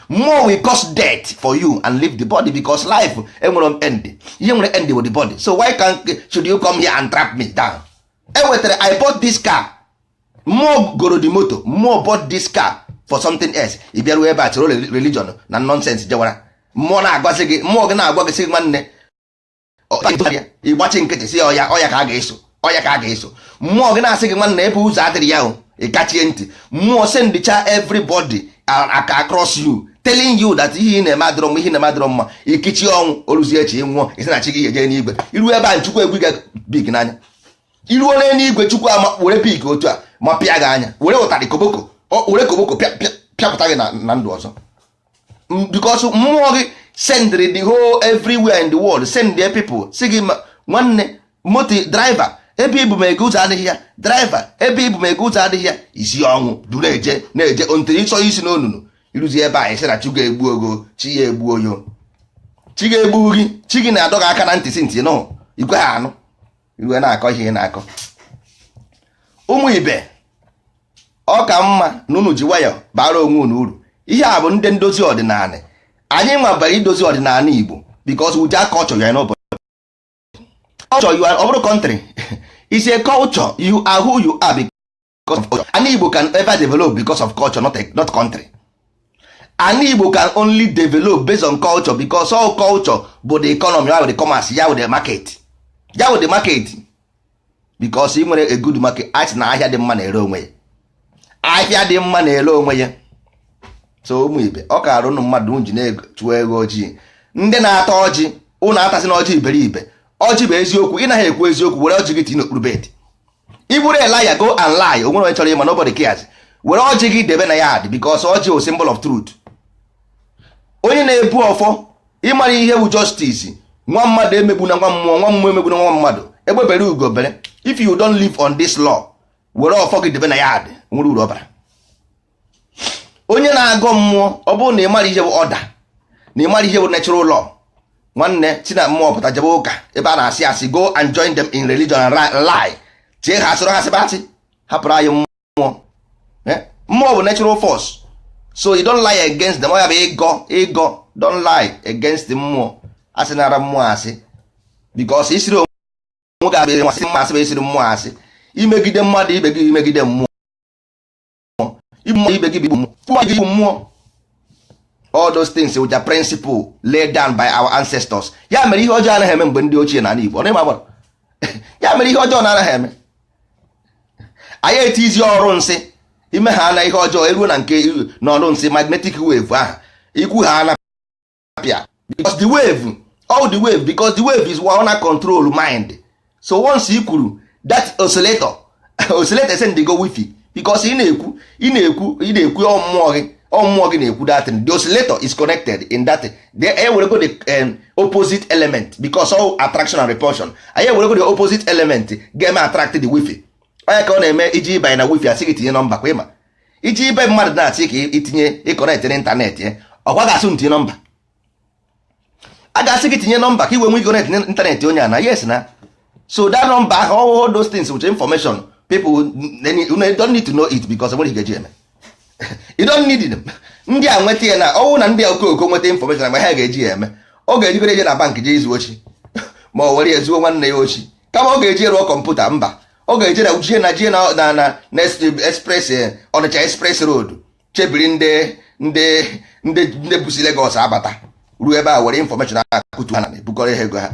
Mmụọ will cause death for you and leave the body, because life enwere end. Ihe nwere end with the body. So why can should you come here and trap me down? Enwetara, I bought this car. Mmụọ goro the moto. Mmụọ bought this car for something else. Ị bịaruo ebe a, chọrọ religion na nonsense jewara. Mmụọ na-agwazi gị, mmụọ gị na-agwa gị sị, nwanne, ịgbachi nkịtị, si ọya ọya ka a ga-eso, ọya ka a ga-eso. Mmụọ gị na-asị gị, nwanne, ebe ụzọ adịrị ya o, ịkachie ntị. Mmụọ sendicha everybody aka across you, telling you that ihe ị na-eme adịrọ mma, ihe ị na-eme adịrọ mma. Ikichi ọnwụ oruzie echi, nwụọ, isi na chi gị eje n'igwe. Iru ebe a, Chukwu egwu gị big n'anya. Iruo n'eluigwe, Chukwu ama were pik otu a ma pịa gị anya, were ụtarị koboko, were koboko pịapụta gị na ndụ ọzọ, because mmụọ gị sendịrị the whole everywhere in the world, send their people, si gị, nwanne, moto driver, ebe ibu m ego ụzọ adịghị ya. Driver, ebe ibu m ego ụzọ adịghị ya. Isi ọnwụ du na-eje na-eje ntiri ịchọ isi n'onunu. Iruzi ebe a, isi na chi ga-egbu ogo, chi ya egbu oyo, chi ga-egbu gị. Chi gị na-adọ gị aka na ntị, si ntị nụ, ikwe ha anụ, iwe na-akọ ihe ị na-akọ. Ụmụ ibe, ọ ka mma na unu ji nwayọ bara onwe unu uru. Ihe a bụ ndị ndozi ọdịnala. Anyị nwabara idozi ọdịnala Igbo because without culture you are nobody. Culture you are, ọ bụrụ country is a culture. You are who you are because of culture. Ana Igbo can ever develop because of culture, not country. Ana Igbo can only develop based on culture, because all culture bụ the economy, ya bụ the commerce, ya bụ the market, ya bụ the market, because ị nwere a good market. A sị na ahịa dị mma na-ere onwe ya. Ahịa dị mma na-ere onwe ya. So ụmụ ibe, ọ ka arụ mmadụ ji na-chụọ ego ojii. Ndị na-ata ọjị, ụnụ atasị na ọjị iberibe. Ọjị bụ eziokwu. Ị naghị ekwu eziokwu, were ọjị gị tinye n'okpuru bed. Ị bụrụ a liar, go and lie. Onwere onye chọrọ ịma? Nobody cares. Were ọjị gị debe na yard, because ọjị bụ symbol of truth. Onye na-ebu ọfọ, ịmara ihe bụ justice. Nwa mmadụ emegbu na nwa mmụọ, nwa mmụọ emegbu na nwa mmadụ. Egbe bere, ugo bere. If you don't live on this law, were ọfọ gị debe na yard, nwere uru ọ bara. Onye na-agọ mmụọ, ọ bụrụ na ị mara ihe bụ order, na ị mara ihe bụ natural law, nwanne, si na mmụọ pụta, jebe ụka ebe a na-asị asị. Go and join them in religion and lie. Tie ha asịrị ha sịba asị, hapụrụ anyị mmụọ. Mmụọ bụ natural force, so you don't lie against them. Ọ ya bụ ịgọ ịgọ. Don't lie against mmụọ. Asị nara mmụọ asị, because isiri onwe gị abịa asị mmụọ asị bụ isiri mmụọ asị. Imegide mmadụ ibe gị, imegide mmụọ. Igbu ibe gị bụ mmụọ, igbu mmụọ. All those things with the principle laid down by our ancestors. Ya mere ihe ọjọọ anaghị eme mgbe ndị ochie n'ala Igbo. Ọ na-eme agbara. Ya mere ihe ọjọọ na-anaghị eme. Anyị etizi ọrụ nsị ime ha na ihe ọjọọ eruo na nke n'ọrụ nsị magnetic wave ahụ ikwu ha anapịa, because the wave, all the wave, because the wave is one na control mind. So once i kwuru that oscillator, oscillator send go wifi, because ị na-ekwu, ị na-ekwu, ị na-ekwu, ọ mmụọ gị, ọ mmụọ gị na-ekwu that thing. The oscillator is connected in that they ewerego the opposite element, because all attraction and repulsion. Anyị ewerego the opposite element ga-eme attract the wifi. Onye ka ọ na-eme iji ịbanye na wifi, asị gị tinye nọmba kwa ịma iji ibe mmadụ na-asị ka itinye ịconnect n'ịntanetị ya. Ọkwa ga-asụ ntinye nọmba, a ga-asị gị tinye nọmba ka i wee nwee connect n'ịntanetị onye a na yes na. So that number ahụ, all those things with information, people don't need to know it, because nwere ihe ga-eji eme. You don't need them. Ndị a nweta ya na ọwụ na ndị okooko nweta information, mgbe ha ga-eji ya eme, ọ ga-ejigoro eje na bank jee izu ochi, ma ọ were ya zuo nwanne ya ochi, kama ọ ga-eji rụọ kọmputa. Mba, ọ ga-eje na jie na jie na na na express, Ọnịcha Express Road, chebiri ndị busi Lagos abata ruo ebe a, were information akụtu ha na ebukọrọ ha ego ha.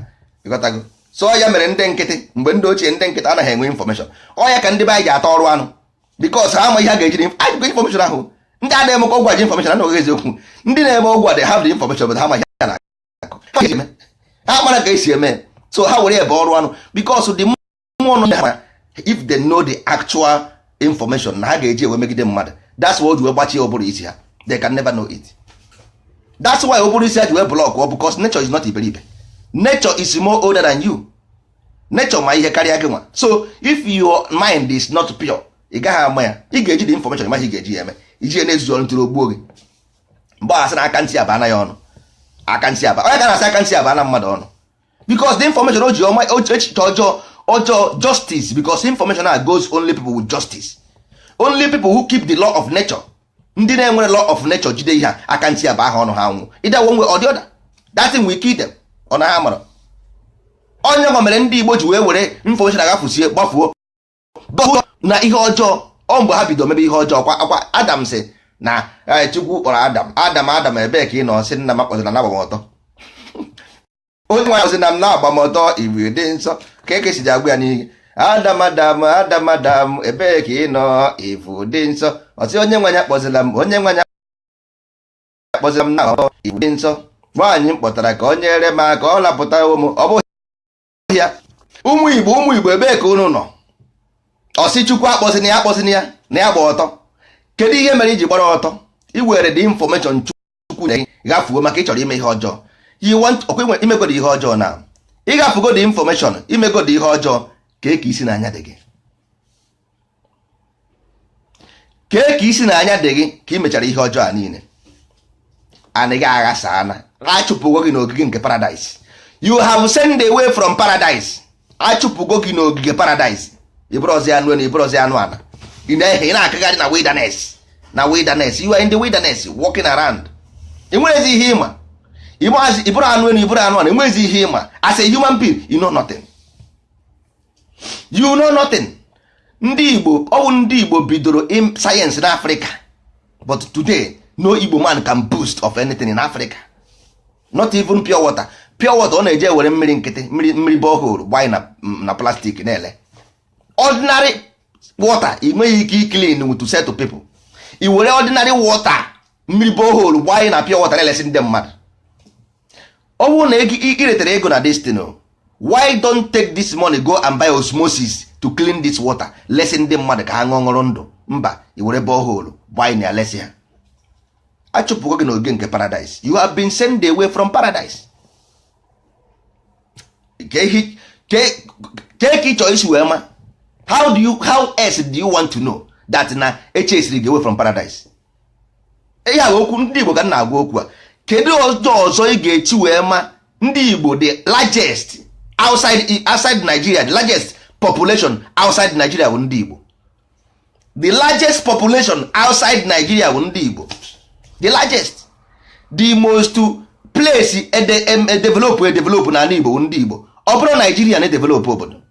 Ịghọtago? So ya mere ndị nkịtị, mgbe ndị ochie, ndị nkịtị anaghị enwe information. Ọ ya ka ndị be anyị ji ata ọrụ anụ, because ha ama ihe a ga-eji ajụkọ information ahụ. Ndị a na-emekọ ọgwụ aji information anaghị eziokwu. Ndị na-eme ọgwụ a, they have the information, but ha amaghị ha na-akọ, ha mara ka esi eme. So ha were ebe ọrụ anụ, because the mmụọ nọ ha, if they know the actual information na ha ga-eji ewe megide mmadụ. That's why o ji wee gbachie ụbụrụ isi ha. They can never know it. That's why ụbụrụ isi ha ji wee block ọ, because nature is not iberibe. Nature is more older than you. Nature ma ihe karịa gị nwa. So if your mind is not pure, ị gaghị ama ya. Ị ga-eji the information, maghị ị ga-eji ya eme, iji ya na-ezuzu ọrụ ntụrụ ogbuo gị. Mgbe ọ asị na aka ntị aba na ya ọnụ, aka ntị aba onye ga na-asị aka ntị aba na mmadụ ọnụ, because the information o ji ọma echiche ọjọọ ọjọọ justice, because information a goes only people with justice, only people who keep the law of nature. Ndị na-enwere law of nature jide ihe a, aka ntị aba ha ọnụ, ha nwụ. Either one way or the other, that thing will kill them. Ọ na ha mara onye nwa mere ndị Igbo ji wee were information agafusie gbafuo na ihe ọjọọ. Ọ mgbe ha bido mebe ihe ọjọọ kwa akwa Adam sị na Chukwu kpọrọ Adam, "Adam, Adam, ebee ka ị nọ?" Sị, "Nna m akpọzira na agbamọtọ." Onye nwaanyị sị na m na-agba m ọtọ igwe dị nsọ ka eke si ji agwa ya n'ihe, "Adam, Adam, Adam, Adam, ebee ka ị nọ?" Ifu dị nsọ. Ọsị, "Onye nwaanyị akpọzila m, onye nwaanyị akpọzila m na ọtọ ifu dị nsọ. Nwaanyị m kpọtara ka o nyere m aka, ọ lapụta m." Ọ bụghị ya. Ụmụ Igbo, ụmụ Igbo, ebee ka unu nọ? Ọsị Chukwu akpọzina ya, akpọzina ya na ya gba ọtọ. Kedu ihe mere iji gbara ọtọ? I were the information Chukwu nyere gị gafuo maka ị chọrọ ime ihe ọjọọ. You want ọkwa imegodo ihe ọjọọ na ịgafugo the information, imegodo ihe ọjọọ. Kee ka isi n'anya dị gị? Kee ka isi n'anya dị gị ka ị mechara ihe ọjọọ a niile? Anaghị aghasa ana achụpụgo gị n'ogige nke paradise. You have sent away from paradise. Achụpụgo gị n'ogige paradise. Ịbụrụzi anụ na ịbụrụzi anụ ala, ị na-ehe, ị na-akagharị na wilderness. Na wilderness, you are in the wilderness walking around. Enweghịzi ihe ịma. Ịbụrụ anụ elu, ịbụrụ anụ ana, enweghịzi ihe ịma. As a human being, you know nothing, you know nothing. Ndị Igbo, ọwụ ndị Igbo bidoro science na Africa, but today no Igbo man can boast of anything in Africa, not even pure water. Pure water, ọ na-eje were mmiri nkịtị, mmiri, mmiri borehole, gbanye na plastic na-ele. Ordinary water ị nweghị ike iclean to sell to people. I were ordinary water, mmiri borehole, gbanye na pure water na-elesi ndị mmadụ. Ọ bụrụ na ị retere ego na destiny, why don't take this money, go and buy osmosis to clean this water, lesi ndị mmadụ ka ha ṅụọ, ṅụrụ ndụ? Mba, i were borehole gbanye na ya lesi ha. Achụpụgo gị n'ogige nke paradise. You have been sent away from paradise. Ka ị chọọ isi wee ma, how else do you want to know that na echesiri gị away from paradise? Ihe a bụ okwu ndị Igbo ka m na-agwa okwu a. Kedu ọzọ ọzọ ị ga-echi wee ma? Ndị Igbo, the largest outside Nigeria, the largest population outside Nigeria bụ ndị Igbo. The largest population outside Nigeria bụ ndị Igbo. The largest, the most place develop, develop n'ala Igbo bụ ndị Igbo. Ọ bụrụ Nigeria na-edevelop obodo,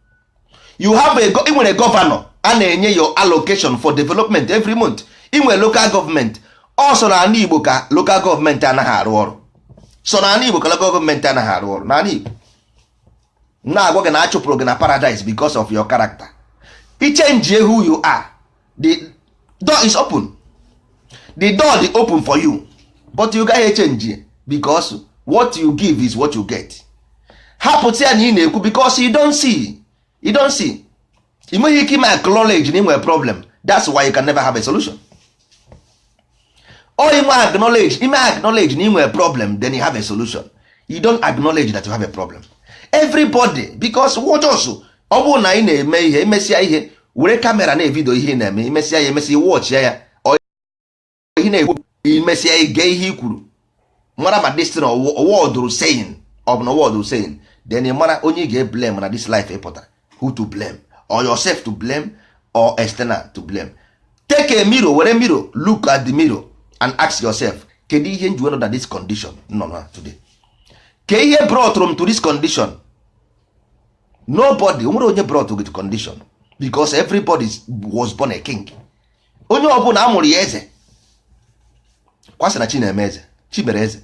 you have a ị nwere governor a na-enye your allocation for development every month. Ị nwere local government. Ọ sọ n'ala Igbo ka local government anaghị arụ ọrụ. Sọ n'ala Igbo ka local government anaghị arụ ọrụ. N'ala Igbo, na-agwa gị na achụpụrụ gị na paradise because of your character. I change who you are, the door is open. The door dị open for you, but you gaghị echange because what you give is what you get. Hapụta ya na ị na-ekwu because you don't see, you don't see. Ị nweghị ike ime acknowledge na ị nwere problem. That's why you can never have a solution. Or ime acknowledge, ime acknowledge na ị nwere problem, then you have a solution. You don't acknowledge that you have a problem. Everybody, because what also, ọ bụrụ na ị na-eme ihe, imesịa ihe, were camera na-evideo ihe ị na-eme, imesịa ya, emesịa, watch ya. Ọ ihe na-ekwu, imesịa, ige ihe i kwuru, mara ma this thing wordụrụ saying, ọ bụ na wordụrụ saying, then ị mara onye ị ga-eblame na this life ị pụtara. Who to blame, or yourself to blame or external to blame? Take a mirror, were mirror, look at the mirror and ask yourself, kedu ihe nji nọ na this condition nọ na today? Ke ihe brought m to this condition? Nobody. Nwere onye brought to condition, because everybody was born a king. Onye ọbụla a mụrụ ya eze, kwasị na chi na-eme eze, chi mere eze.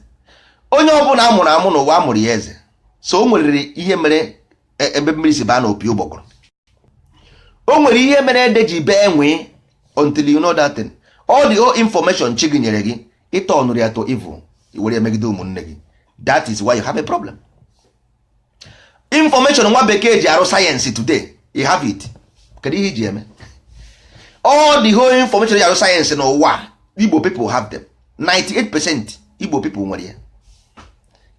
Onye ọbụla a mụrụ amụ n'ụwa, a mụrụ ya eze. So o nwere ihe mere ebe mmiri si baa n'opi ụgbọgụrụ. O nwere ihe mere ede ji bee nwee. Until you know that thing, all the whole information chi gị nyere gị, ịtọnụrụ ya to evil, i were megide ụmụnne gị. That is why you have a problem. Information nwa bekee ji arụ science today, you have it. Kedu ihe iji eme? All the whole information ji arụ science n'ụwa, Igbo people have them. 98% Igbo people nwere ya.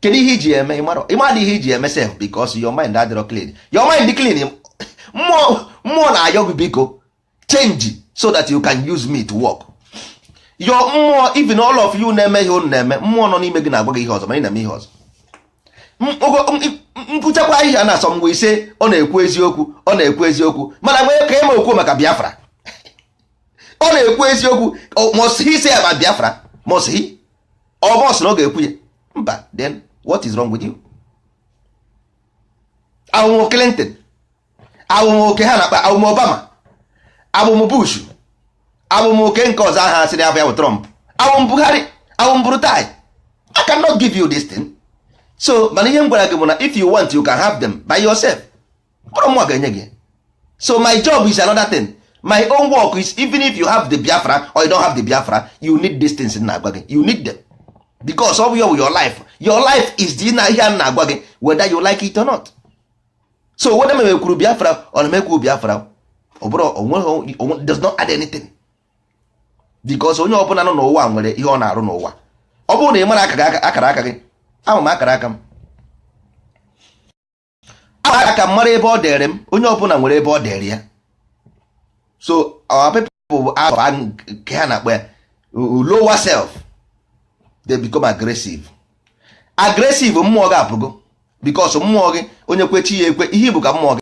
Kedu ihe iji eme? Ịmara ihe iji eme sef, because your mind adịrọ clean. Your mind dị clean, mmụọ, mmụọ na-ayọ gị, biko change so that you can use me to work. Your mmụọ, even all of you na-eme ihe unu na-eme, mmụọ nọ n'ime gị na-agwa gị ihe ọzọ, ma ị na-eme ihe ọzọ. Nkwụchakwa ihe a na-asọ mgbe ise, ọ na-ekwu eziokwu, ọ na-ekwu eziokwu, mana nwee ka eme okwu maka Biafra. Ọ na-ekwu eziokwu. Must he say about Biafra? Must he? Ọ must na ọ ga-ekwu ya? Mba. Then what is wrong with you? Ahụhụ Clinton, abụm oke ha na-akpa, abụm Obama, abụm Bush, abụm oke nke ọzọ aha asịrị afọ ya bụ Trump, abụm Buhari, abụm Buratai? I cannot give you this thing. So mana ihe m gwara gị bụ na if you want, you can have them by yourself. Bụrụ mụnwa ga-enye gị. So my job is another thing. My own work is, even if you have the Biafra or you don't have the Biafra, you need these things na-agwa gị. You need them because of your life. Your life is the na ihe a na-agwa gị, whether you like it or not. So whether m ekwuru Biafra or na m Biafra, ọ bụrụ onweghị, does not add anything, because onye ọbụla nọ n'ụwa nwere ihe ọ na-arụ n'ụwa. Ọ bụrụ na ị mara akara aka gị, ama m akara aka m, aka m mara ebe ọ dere m. Onye ọbụla nwere ebe ọ dere ya. So our people bụ nke ha na-akpọ ya lower self. They become aggressive, aggressive. Mmụọ gị apụgo because mmụọ gị, onye kwe chi ya ekwe. Ihe bụ ka mmụọ gị,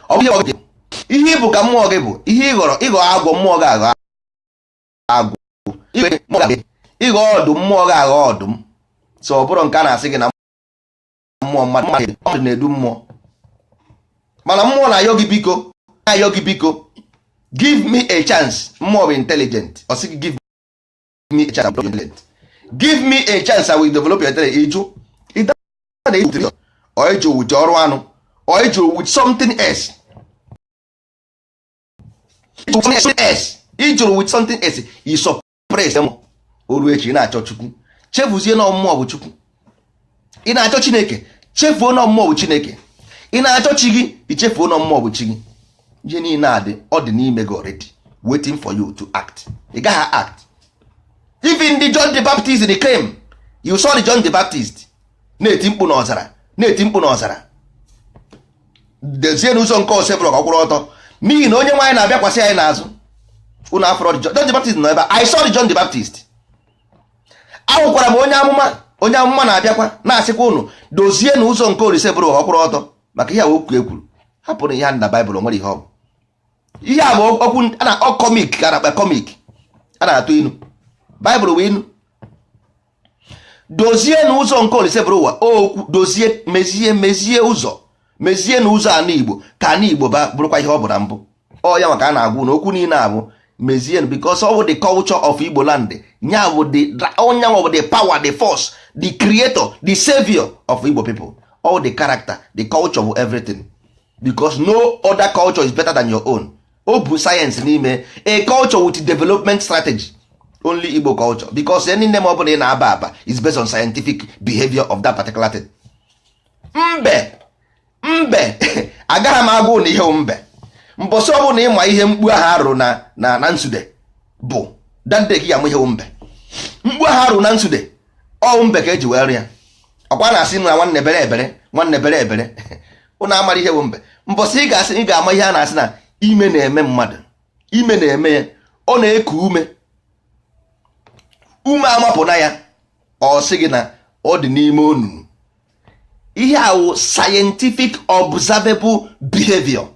ọ bụ ihe ịbụ ka mmụọ gị bụ ihe ị ghọrọ. Ịghọ agwọ, mmụọ gị aghọ. Agwụ ịghọ ọdụm, mmụọ ga-aghọ ọdụm. So ọ bụrụ nke a na-asị gị na mmụọ mmadụ, mmadụ na-edu mmụọ, mana mmụọ na-ayọ gị biko, na-ayọ gị biko, give me a chance. Mmụọ bụ intelligent. Ọ sị gị, "Give me a chance, intelligent. Give me a chance, I will develop your intelligence." Ịjụ or ịjụ with ọrụ anụ or ịjụ with something else, ịjụrụ with something else, you suppress oru echi. Ị na-achọ Chukwu, chefuzie na mmụọ bụ Chukwu. Ị na-achọ Chineke, chefuo na mmụọ bụ Chineke. Ị na-achọ chi gị, ichefuo na mmụọ bụ chi gị. Ihe niile adị, ọ dị n'ime gị already, waiting for you to act. Ị gaghị act. Even the John the Baptist came, you saw the John the Baptist na-eti mkpu n'ọzara, na-eti mkpu n'ọzara, "Dezie n'ụzọ nke osebụrụ ka ọ kwụrụ ọtọ, n'ihi na onye nwaanyị na-abịakwasị anyị n'azụ." Unu afọrọ John the Baptist nọ ebe a. I saw the John the Baptist. Ahụkwara m onye amụma. Onye amụma na-abịakwa na-asịkwa unu dozie na ụzọ nke olise bụrụ ka ọ kwụrụ ọtọ, maka ihe a okwu ekwuru. Hapụrụ ihe a na Baịbụl, nwere ihe ọ bụ. Ihe a bụ okwu a na ọ comic ka a na-akpa comic, a na-atụ inu. Baịbụl bụ inu. Dozie na ụzọ nke olise bụrụ ụwa okwu, dozie, mezie, mezie ụzọ, mezie na ụzọ ana Igbo, ka ana Igbo ba bụrụkwa ihe ọ bụ na mbụ. Ọ ya maka a na-agwụ na okwu niile abụ mezie, because ọ bụ the culture of Igbo land. Nya bụ the onye bụ the power, the force, the creator, the savior of Igbo people. All the character, the culture bụ everything, because no other culture is better than your own. O bụ science n'ime a culture with development strategy, only Igbo culture, because any name ọ bụla ị na-aba aba is based on scientific behavior of that particular thing. Mbe, mbe, agaghị m agwụ na ihe mbe. Mbọsị ọ bụla ịma ihe mkpu ahụ arụ na nsude bụ dante ka ya amụ ihe mbe. Mkpu ahụ arụ na nsude, ọ mbe ka eji wee rịa ọkwa na-asị na nwanne bere ebere, nwanne bere ebere. Ụnụ amara ihe bụ mbe. Mbọsị ị ga-asị, ị ga-ama ihe a na-asị na ime na-eme mmadụ, ime na-eme ya, ọ na-eku ume, ume amapụna ya, ọ sị gị na ọ dị n'ime onunu. Ihe awụ scientific observable behavior.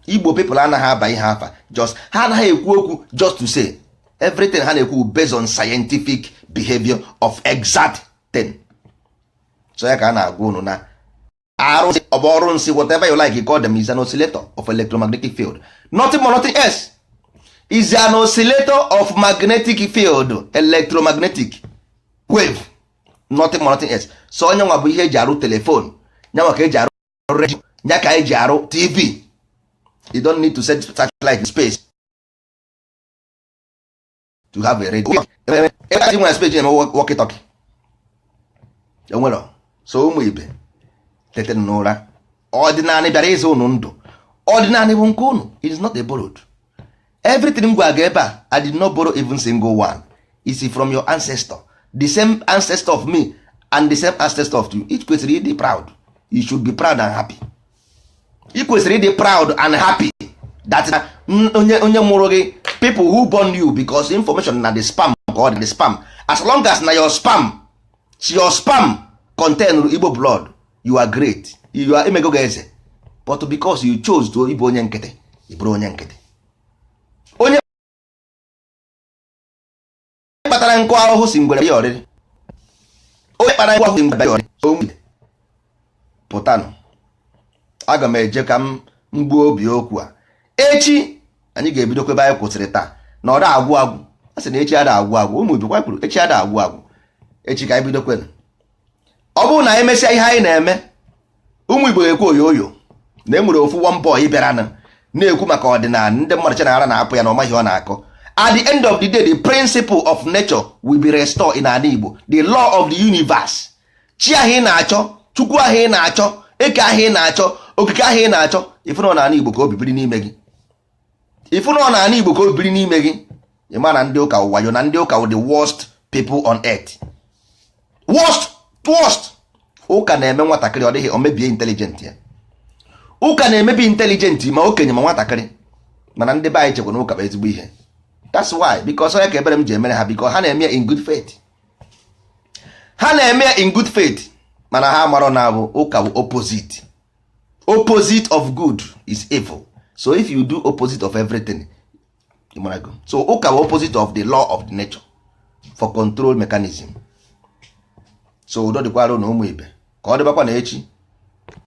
Igbo people anaghị aba ihe afa, just ha anaghị ekwu okwu just to say everything. Ha na-ekwu based on scientific behavior of exact thing. So ya ka a na-agwa unu na arụ ọ bụ ọrụ nsị, whatever you like you call them, is an oscillator of electromagnetic field, nothing more, nothing else. Is an oscillator of magnetic field, electromagnetic wave, nothing more, nothing else. So onye nwa bụ ihe eji arụ telephone, nyanwa ka eji arụ radio, nya ka eji arụ TV. You don't need to set satellite in space to have a radio. Ebe nwere space eme walkie talkie enwere. So ụmụ ibe, tete n'ụra. Ọdịnala bịara ịzụ unu ndụ. Ọdịnala bụ nke unu. It is not a borrowed. Everything m gwa gị ebe a, I did not borrow even single one. Is from your ancestor, the same ancestor of me and the same ancestor of you. It kwesịrị ịdị proud. You should be proud and happy. Ị kwesịrị ịdị proud and happy that na onye mụrụ gị, people who born you, because information na the sperm ka ọ dị, the sperm. As long as na your sperm, your sperm contain Igbo blood, you are great. You are emego gị eze. But because you chose to ịbụ onye nkịtị, ị bụrụ onye nkịtị. Onye kpatara nkụ ahụhụ si ngwere ya ọrịrị. Onye kpara nkụ ahụhụ si ngwere ya ọrịrị. Pụtanụ, aga m eje ka m mgbuo obi okwu a. Echi anyị ga-ebidokwa ebe anyị kwụsịrị taa na ọ da agwụ agwụ. A sị na echi ada agwụ agwụ. Ụmụ ibikwa kwuru echi ada agwụ agwụ. Echi ka anyị bidokwenụ. Ọ bụrụ na anyị mesịa ihe anyị na-eme, ụmụ Igbo ga-ekwu oyoyo na e nwere ofu one boy bịaranụ na-ekwu maka ọdịnala. Ndị mmadụ chenara na-apụ ya na ọmaghị ọ na-akọ. At the end of the day, the principle of nature will be restored in ala Igbo, the law of the universe. Chi ahụ ị na-achọ, Chukwu ahụ ị na-achọ, eke ahụ ị na-achọ, okike ahụ ị na-achọ, ịfụna n'ala Igbo ka o bibiri n'ime gị. Ịfụna n'ala Igbo ka o bibiri n'ime gị. Ị ma na ndị ụka wayo, na ndị ụka wụ the worst people on earth. Worst, worst. Ụka na-eme nwatakịrị ọ dịghị o mebie intelligent ya. Ụka na-emebi intelligent ma okenye ma nwatakịrị. Mana ndị be anyị chekwa na ụka bụ ezigbo ihe. That's why, because onye ka ebere m ji emere ha, because ha na-eme ya in good faith. Ha na-eme ya in good faith, mana ha marọ na bụ ụka bụ opposite. Opposite of good is evil. So if you do opposite of everything, Ịmarago? So ụka bụ opposite of the law of the nature for control mechanism. So udo dịkwara na ụmụ ibe, ka ọ dịbakwa na echi.